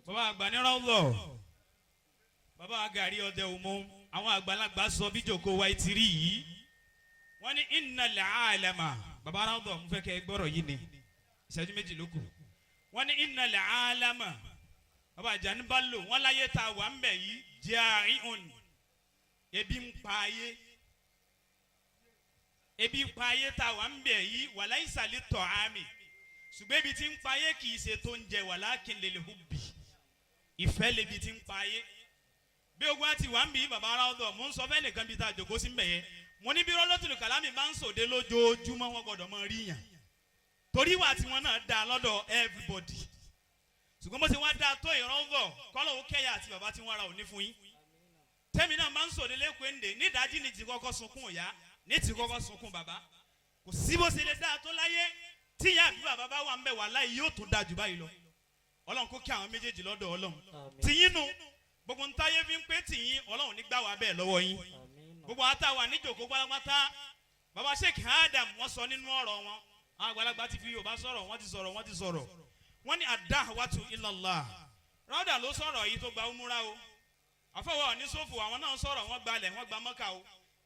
Bàbá àgbà ní rọ́ọ̀lọ́, bàbá àgàrí ọdẹ òmu, àwọn àgbàlagbà sọ bí jòkó wa ti rí yìí. Wọ́n ní innal alama. Bàbá rọ́ọ̀lọ́, mo fẹ́ kẹ́ ẹ gbọ́rọ̀ yìí ni, ìṣẹ́jú 2 ló kù. Wọ́n ní innal alama. Bàbá Àjàní bá lò wọ́n láyé tá a wà ń bẹ̀ yìí, ja'i'un, ebi ń pa ayé, ebi ń pa ayé tá a wà ń bẹ̀ yìí. Walaysa lit ta'ami, ṣùgbọ́n ebi tí ń pa ayé kì í ṣe tó ń jẹ, walakin lil hubbi, ìfẹ́ lebi tí ń pa ayé. Bí ogun àti wà ń bí bàbá ara ọ̀dọ̀, mò ń sọ fẹ́ nìkan bí ta jòkó sí mbẹ̀ yẹn. Mo ní bí Rawdatul Kalami máa ń sòde lójoojúmọ́, wọn gbọ́dọ̀ mọ rí yàn, torí wà tí wọn náà dá lọ́dọ̀ everybody. Ṣùgbọ́n bó ṣe wá dáa tó ìrànwọ́ kọ́lọ̀ ó kẹ́yà àti bàbá tí wọ́n ra òní fún yín. Tẹ́mi náà máa ń sòde lẹ́kọ̀ọ́ ńdè nídàájí, ní ti kọ́kọ́ sunkún ìyá, ní ti kọ́kọ́ sunkún bàbá. Kò sí bó ṣe lè dáa tó láyé, tíyà àbí bàbá bá wà ń bẹ̀ wà láyé, yóò tún dáa jù báyìí lọ. Ọlọ́run kó kí àwọn méjèèjì lọ́dọ̀ Ọlọ́run. Tìyín nu gbogbo ntáyé fi ń pé tìyín, Ọlọ́run nígbà wà bẹ́ẹ̀ lọ́wọ́ yín. Gbogbo àtàwà níjòkó pátápátá, bàbá Sheikh Adam, wọ́n sọ nínú ọ̀rọ̀ wọn, àwọn àgbàlagbà ti fi Yorùbá sọ̀rọ̀, wọ́n ti sọ̀rọ̀, wọ́n ti sọ̀rọ̀. Wọ́n ní ad-da'watu ilallah. Ráúdà ló sọ̀rọ̀ yìí tó gba umura o. Àfọwọ́ ní sófò, àwọn náà sọ̀rọ̀, wọ́n gbalẹ̀, wọ́n gba Mọ́kà o.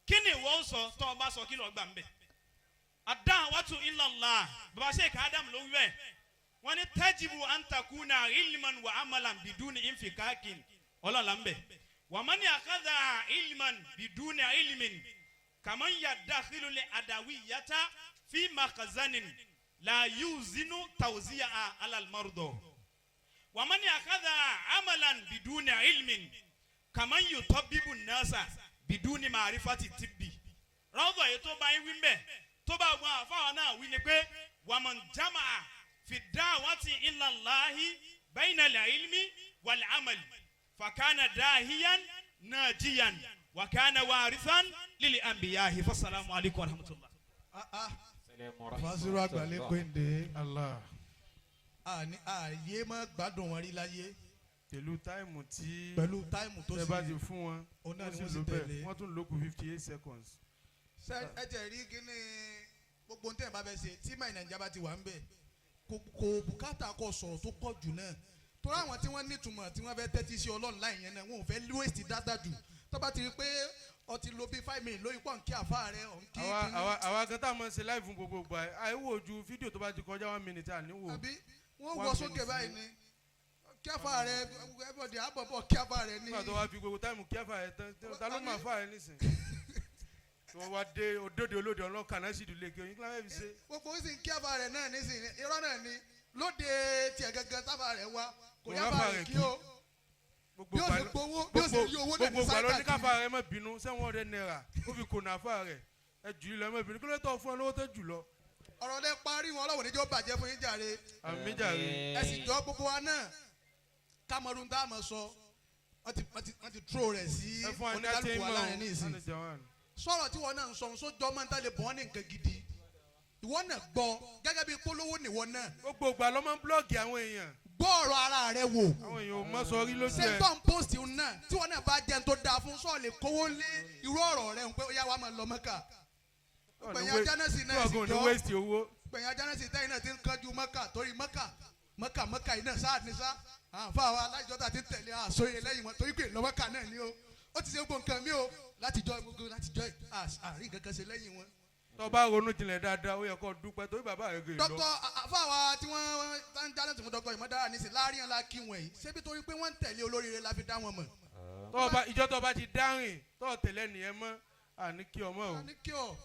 Kí ni ìwọ ń sọ tó o bá sọ, kí lọ́ọ́ gbà ń bẹ̀? Ad-da'watu ilallah, bàbá Sheikh Adam ló wí bẹ́ẹ̀. Wọ́n ní tajibu an takuna ilman wa amalan biduni infikakin. Ọlọ́la ń bẹ̀. Wa man akhadha ilman biduni ilmin kaman yadakhilu li adawiyata fi makhazanin la yuzinu tawzi'a ala al-mardo. Wa man akhadha amalan biduni ilmin kaman yutabibu nasa biduni ma'rifati tibbi. Rọ́ọ̀dọ̀ yìí tó bá yín wí mbẹ́, tó bá gbọ́n àfáwọn náà wí ni pé waman jama'a fi da'wati ila Allahi bayna al-ilmi wal amali fakana dahiyan najiyan wa kana warithan lil anbiyahi. Fassalamu alaikum wa rahmatullah. Fasiru àgbàlẹ̀ kwende. Allah. Àní ààyè má gbádùn wọn rí láyé. Pẹ̀lú time tí Pẹ̀lú time tó ẹ bá ti sì fún wọn, òun náà wọ́n ni sì wọ́n sì lò bẹ́ẹ̀. tẹ̀lé. Wọ́n tún lò kù 58 seconds. Ṣé ẹ jẹ́ rí kíní gbogbo ntẹ̀ bá fẹ́ ṣe tí máa Nàìjíríà bá ti wà ń bẹ̀, kò bùkátà kò sọ̀rọ̀ tó pọ̀ jù náà, torí àwọn tí wọ́n nítumọ̀ tí wọ́n fẹ́ tẹ́tí sí Ọlọ́run láì yẹn náà, wọn ò fẹ́ waste data jù. Tó bá ti rí pé ọ ti lo bíi 5 minutes lórí pọ̀ nkí àfa rẹ ọ̀ nkí Àwa kíní. àwa gan tá a máa ń ṣe live fún gbogbo ìgbà, àìwò ju fídíò tó bá ti kọjá one minute àníwò. Àbí wọ́n One wọ sókè minute. báyìí ni kí àfa rẹ, everybody àbọ̀bọ̀ kí àfa rẹ ní. Nígbà tó wá fi gbogbo time kí àfà rẹ tán, ta ló máa fà rẹ nísìn tó wá dé òdòdó olóde ọlọ́kà náà sì dùn lé kí oyin kí láwọn fi ṣe. Gbogbo ó sì ń kí àfa rẹ náà nísìnyí, irọ́ náà ni lóde tiẹ̀ gangan táfà rẹ wá kò Kò yá wá fà fà rẹ rẹ̀ kí kí. o Gbogbo bí ó ìgbà ṣe gbowó, bí ó ṣe rí owó náà ní gbogbo ìgbà ló ní sáítà. káfà rẹ má bínú, 700 naira ó fi kònà àfà rẹ, ẹ jù ú lọ, ẹ má bínú, kí ló tọ́ fún ẹ lówó tó jù lọ. Ọ̀rọ̀ lẹ parí wọn, Ọlọ́run níjọ́ bàjẹ́ fún yín jàre. Àmì jàre. Ẹ sì jọ gbogbo wa náà kámọ́rún tá a mọ̀ sọ, wọ́n ti tró rẹ̀ sí Ẹ fún wa ní oníkálukú wa láàrin ní ìsìn. ìsìn. Sọ̀rọ̀ tí wọ́n náà ń sọ sójọ́ máa ń tálẹ̀ bọ́ ní nǹkan gidi, ìwọ náà gbọ́ gẹ́gẹ́ bí polówó nìwọ náà. Gbogbo ìgbà ló máa ń block àwọn èèyàn. Gbọ́ ọ̀rọ̀ ara rẹ wò. Àwọn èèyàn ò mọ sọ rí lójú Ṣé ẹ. tó ń post náà, tí wọ́n náà bá jẹun tó dáa fún sọ́ọ̀ lè kówó lé irú ọ̀rọ̀ rẹ ń pé ó yá wa máa lọ Mẹ́kà. Gbẹ̀yìn ajánásì náà sì Ọgùn ní jọ waste owó. Gbẹ̀yìn ajánásì tẹ́yìn náà ti ń kánjú Mẹ́kà, torí Mẹ́kà, Mẹ́kà, Mẹ́kà yìí náà sáà ní sá àǹfà wa alájọ́ tá ti ń tẹ̀lé àsọyè lẹ́yìn wọn, torí pé lọ Mẹ́kà náà ni ó ó ti ṣe gbogbo nǹkan mi o látijọ́, gbogbo látijọ́ àárín nǹkan kan ṣe lẹ́yìn wọn. Tó bá ronú jinlẹ̀ dáadáa, ó yẹ kó dúpẹ́ torí bàbá rẹ̀ gè lọ. Dókítà àfàwà tí wọ́n ń dáná tí mo dókítà ìmọ̀dára nísìn láàrin ńlá kí wọ̀nyí, ṣébi torí pé wọ́n ń tẹ̀lé olóríire la fi dá wọn mọ̀. Tó bá ìjọ tó bá ti dárìn tó tẹ̀lé nìyẹn mọ́, àní kí ọmọ o. Ní kí ọ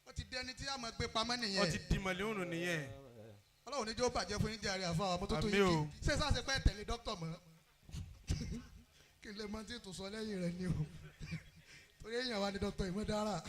wọ́n ti dẹni tí a máa gbé pamọ́ Wọ́n nìyẹn. ti di mọ̀lẹ́hùn nìyẹn. Ọlọ́run níjó bàjẹ́ fún yín jàre. Àfàwà mo tó tó Àmín yín o. kí ṣé sáà ṣe pẹ́ tẹ̀lé dókítà mọ́, kí n lè mọ tí tò sọ lẹ́yìn rẹ̀ ni o, torí èèyàn wa ni dókítà ìmọ̀dára.